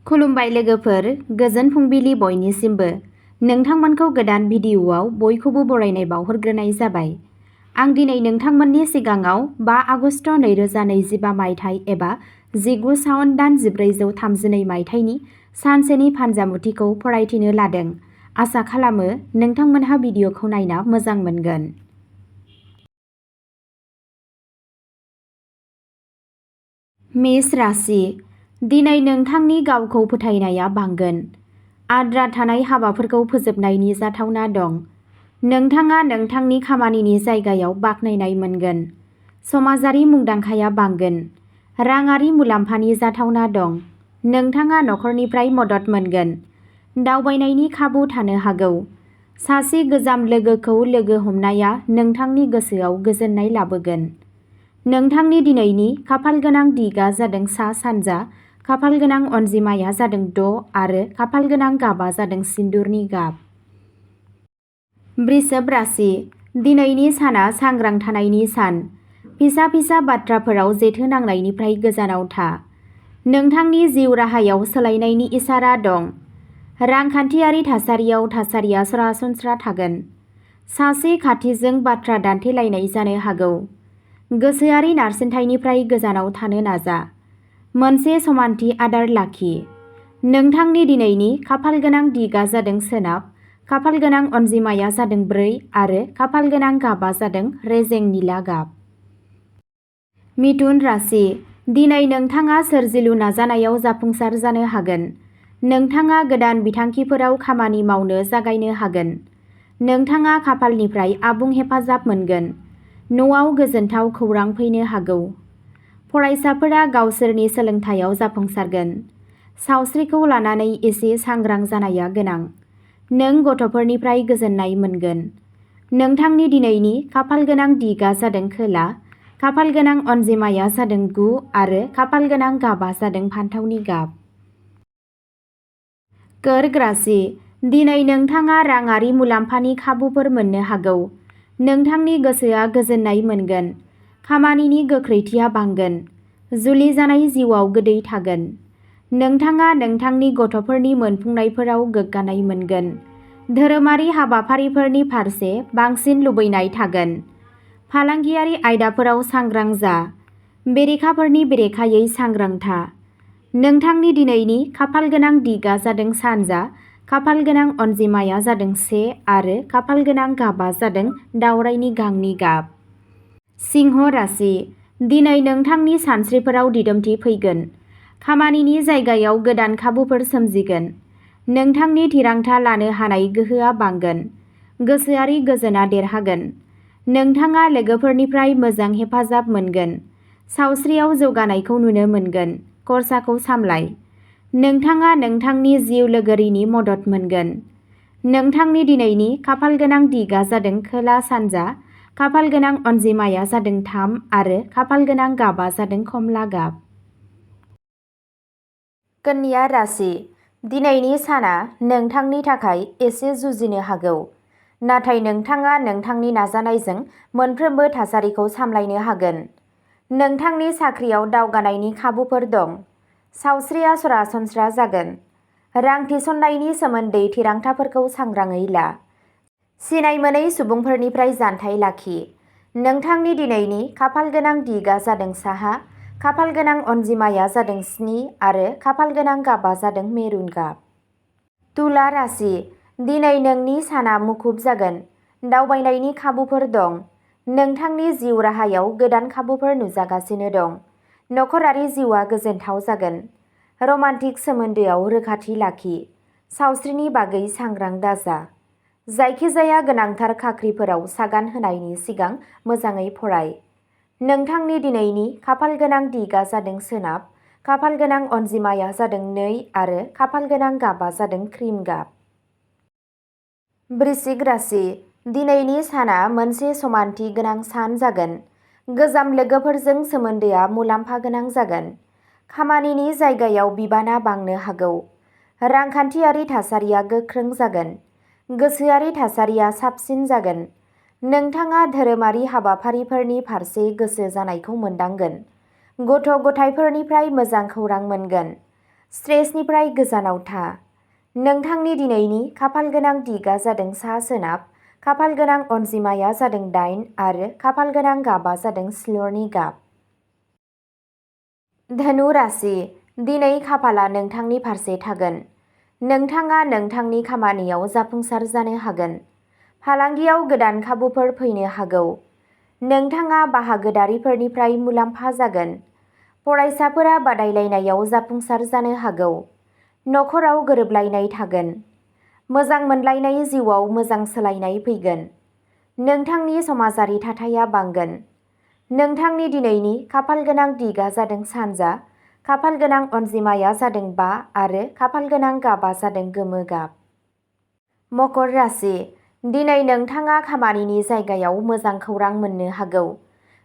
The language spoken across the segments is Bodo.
खुलुमबाय लोगोफोर, गोजोन फुंबिलि बयनिसिमबो। नोंथांमोनखौ गोदान भिडिअ'आव बयखौबो बरायनाय बावहरग्रोनाय जाबाय। आं दिनै नोंथांमोननि सिगाङाव 5 आगस्ट 2025 मायथाइ एबा 19 सावन दान 1432 मायथाइनि सानसेनि फानजामुथिखौ फरायथिनो लादों। आसा खालामो नोंथांमोनहा भिडिअ'खौ नायना मोजां मोनगोन। मेष राशि। दिनै नोंथांनि गावखौ फोथायनाया बांगोन। आद्रा थानाय हाबाफोरखौ फोजोबनायनि जाथावना दं। नोंथाङा नोंथांनि खामानिनि जायगायाव बाख्नायनाय मोनगोन। समाजारि मुंदांखाया बांगोन। राङारि मुलाम्फानि जाथावना दं। नोंथाङा नखरनिफ्राय मदद मोनगोन। दावबायनायनि खाबु थानो हागौ। सासे गोजाम लोगोखौ लोगो हमनाया नोंथांनि गोसोआव गोजोननाय लाबोगोन। नोंथांनि दिनैनि खाफालगोनां दिगआ जादों सा-सानजा, खाफालगोनां अनजिमाया जादों 6 आरो खाफालगोनां गाबआ जादों सिन्दुरनि गाब। वृषभ राशि। दिनैनि साना सांग्रां थानायनि सान। फिसा फिसा बाथ्राफोराव जेथो नांनायनिफ्राय गोजानाव था। नोंथांनि जिउ राहायाव सोलायनायनि इसारा दं। रांखान्थियारि थासारियाव थासारिया सरासनस्रा थागोन। सासे खाथिजों बाथ्रा दान्थेलायनाय जानो हागौ। गोसोआरि नारसिनथायनिफ्राय गोजानाव थानो नाजा। मोनसे समानथि आदार लाखि। नोंथांनि दिनैनि खाफालगोनां दिगआ जादों सोनाब, खाफालगोनां अनजिमाया जादों 4 आरो खाफालगोनां गाबआ जादों रेजें निला गाब। मिथुन राशि। दिनै नोंथाङा सोरजिलु नाजानायाव जाफुंसार जानो हागोन। नोंथाङा गोदान बिथांखिफोराव खामानि मावनो जागायनो हागोन। नोंथाङा खाफालनिफ्राय आबुं हेफाजाब मोनगोन। न'आव गोजोनथाव खौरां फैनो हागौ। फरायसाफोरा गावसोरनि सोलोंथायाव जाफुंसारगोन। सावस्रिखौ लानानै एसे सांग्रां जानाया गोनां। नों गथ'फोरनिफ्राय गोजोननाय मोनगोन। नोंथांनि दिनैनि खाफालगोनां दिगआ जादों खोला, खाफालगोनां अनजिमाया जादों 9 आरो खाफालगोनां गाबआ जादों फान्थावनि गाब। कर्क राशि। दिनै नोंथाङा राङारि मुलाम्फानि खाबुफोर मोननो हागौ। नोंथांनि गोसोआ गोजोननाय मोनगोन। खामानिनि गोख्रैथिया बांगोन। जुलि जानाय जिउआव गोदै थागोन। नोंथाङा नोंथांनि गथ'फोरनि मोनफुंनायफोराव गोग्गानाय मोनगोन। धोरोमारि हाबाफारिफोरनि फारसे बांसिन लुबैनाय थागोन। फालांगियारि आयदाफोराव सांग्रां जा। बेरेखाफोरनि बेरेखायै सांग्रां था। नोंथांनि दिनैनि खाफालगोनां दिगआ जादों सानजा, खाफालगोनां अनजिमाया जादों 1 आरो खाफालगोनां गाबआ जादों दावरायनि गांनि गाब। सिंह राशि। दिनै नोंथांनि सानस्रिफोराव दिदोमथि फैगोन। खामानिनि जायगायाव गोदान खाबुफोर सोमजिगोन। नोंथांनि थिरांथा लानो हानाय गोहोआ बांगोन। गोसोआरि गोजोनआ देरहागोन। नोंथाङा लोगोफोरनिफ्राय मोजां हेफाजाब मोनगोन। सावस्रियाव जौगानायखौ नुनो मोनगोन। खरसाखौ सामलाय। नोंथाङा नोंथांनि जिउ लोगोरिनि मदद मोनगोन। नोंथांनि दिनैनि खाफालगोनां दिगआ जादों खोला-सानजा, खाफालगोनां अनजिमाया जादों 3 आरो खाफालगोनां गाबआ जादों खमला गाब। कन्या राशि। दिनैनि साना नोंथांनि थाखाय एसे जुजिनो हागौ, नाथाय नोंथाङा नोंथांनि नाजानायजों मोनफ्रोमबो थासारिखौ सामलायनो हागोन। नोंथांनि साख्रियाव दावगानायनि खाबुफोर दं। सावस्रिया सरासनस्रा जागोन। रां थिसननायनि सोमोन्दै थिरांथाफोरखौ सांग्राङै ला। सिनाय मोनै सुबुंफोरनिफ्राय जानथाय लाखि। नोंथांनि दिनैनि खाफालगोनां दिगआ जादों साहा, खाफालगोनां अनजिमाया जादों 7 आरो खाफालगोनां गाबआ जादों मेरुन गाब। तुला राशि। दिनै नोंनि साना मुखुब जागोन। दावबायनायनि खाबुफोर दं। नोंथांनि जिउ राहायाव गोदान खाबुफोर नुजागासिनो दं। नखरारि जिउआ गोजोनथाव जागोन। रमान्टिक सोमोन्दोआव रोखाथि लाखि। सावस्रिनि बागै सांग्रां दाजा। जायखिजाया गोनांथार खाख्रिफोराव सागान होनायनि सिगां मोजाङै फराय। नोंथांनि दिनैनि खाफालगोनां दिगआ जादों सोनाब, खाफालगोनां अनजिमाया जादों 2 आरो खाफालगोनां गाबआ जादों क्रिम गाब। वृश्चिक राशि। दिनैनि साना मोनसे समानथि गोनां सान जागोन। गोजाम लोगोफोरजों सोमोन्दोआ मुलाम्फा गोनां जागोन। खामानिनि जायगायाव बिबाना बांनो हागौ। रांखान्थियारि थासारिया गोख्रों जागोन। गोसोआरि थासारिया साबसिन जागोन। नोंथाङा धोरोमारि हाबाफारिफोरनि फारसे गोसो जानायखौ मोनदांगोन। गथ'-गथायफोरनिफ्राय मोजां खौरां मोनगोन। स्ट्रेसनिफ्राय गोजानाव था। नोंथांनि दिनैनि खाफालगोनां दिगआ जादों सा-सोनाब, खाफालगोनां अनजिमाया जादों 8 आरो खाफालगोनां गाबा जादों सिलुरनि गाब। धनु राशि, दिनै खाफाला नोंथांनि फारसे थागोन। नोंथाङा नोंथांनि खामानियाव जाफुंसार जानो हागोन। फालांगियाव गोदान खाबुफोर फैनो हागौ। नोंथाङा बाहागोदारिफोरनिफ्राय मुलाम्फा जागोन। फरायसाफोरा बादायलायनायाव जाफुंसार जानो हागौ। नखराव गोरोबलायनाय थागोन। मोजां मोनलायनाय जिउआव मोजां सोलायनाय फैगोन। नोंथांनि समाजारि थाथाया बांगोन। नोंथांनि दिनैनि खाफालगोनां दिगआ जादों सानजा, खाफालगोनां अनजिमाया जादों 5 आरो खाफालगोनां गाबा जादों गोमो गाब। मकर राशि, दिनै नोंथाङा खामानिनि जायगायाव मोजां खौरां मोननो हागौ।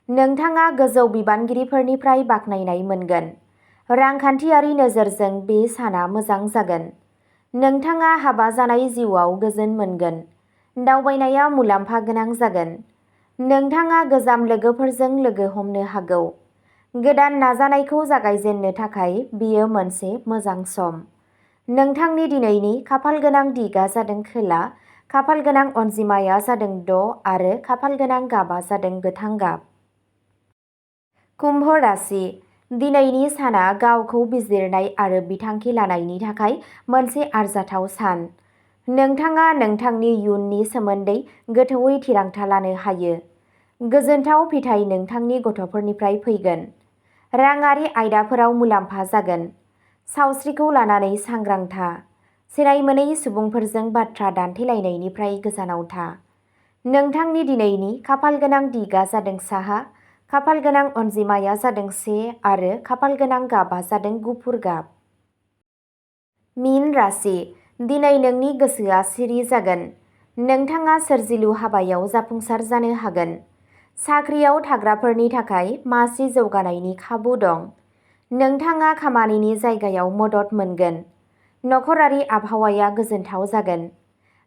नोंथाङा गोजौ बिबानगिरिफोरनिफ्राय बाख्नायनाय मोनगोन। रांखान्थियारि नोजोरजों बे साना मोजां जागोन। नोंथाङा हाबा जानाय जिउआव गोजोन मोनगोन। दावबायनाया मुलाम्फा गोनां जागोन। नोंथाङा गोजाम लोगोफोरजों लोगो हमनो हागौ। गोदान नाजानायखौ जागायजेननो थाखाय बेयो मोनसे मोजां सम। नोंथांनि दिनैनि खाफालगोनां दिगआ जादों खोला, खाफालगोनां अनजिमाया जादों 6 आरो खाफालगोनां गाबा जादों गोथां गाब। कुम्भ राशि, दिनैनि साना गावखौ बिजिरनाय आरो बिथांखि लानायनि थाखाय मोनसे आरजाथाव सान। नोंथाङा नोंथांनि इयुननि सोमोन्दै गोथौवै थिरांथा लानो हायो। गोजोनथाव फिथाइ नोंथांनि गथ'फोरनिफ्राय फैगोन। राङारि आयदाफोराव मुलाम्फा जागोन। सावस्रिखौ लानानै सांग्रां था। सिनाय मोनै सुबुंफोरजों बाथ्रा दान्थेलायनायनिफ्राय गोजानाव था। नोंथांनि दिनैनि खाफालगोनां दिगआ जादों साहा, खाफालगोनां अनजिमाया जादों 1 आरो खाफालगोनां गाबा जादों गुफुर गाब। मीन राशि, दिनै नोंनि गोसोआ सिरि जागोन। नोंथाङा सोरजिलु हाबायाव जाफुंसार जानो हागोन। साख्रियाव थाग्राफोरनि थाखाय मासि जौगानायनि खाबु दं। नोंथाङा खामानिनि जायगायाव मदद मोनगोन। नखरारि आबहावाया गोजोनथाव जागोन।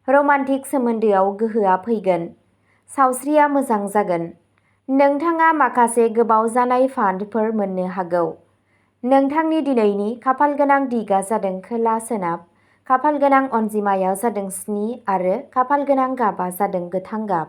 रमान्टिक सोमोन्दोआव गोहोआ फैगोन। सावस्रिया मोजां जागोन। नोंथाङा माखासे गोबाव जानाय फान्डफोर मोननो हागौ। नोंथांनि दिनैनि खाफालगोनां दिगआ जादों खोला-सोनाब, खाफालगोनां अनजिमाया जादों 7 आरो खाफालगोनां गाबा जादों गोथां गाब।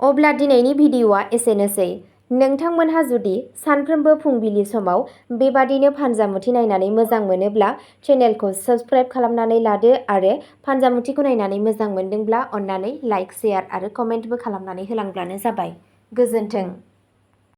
अब्ला दिनैनि भिडिअ'आ एसेनोसै। नोंथांमोनहा जुदि सानफ्रोमबो फुंबिलि समाव बेबादिनो फानजामुथि नायनानै मोजां मोनोब्ला चेनेलखौ साबस्क्राइब खालामनानै लादो आरो फानजामुथिखौ नायनानै मोजां मोनदोंब्ला अन्नानै लाइक, शेयार आरो कमेन्टबो खालामनानै होलांब्लानो जाबाय। गोजोन्थों।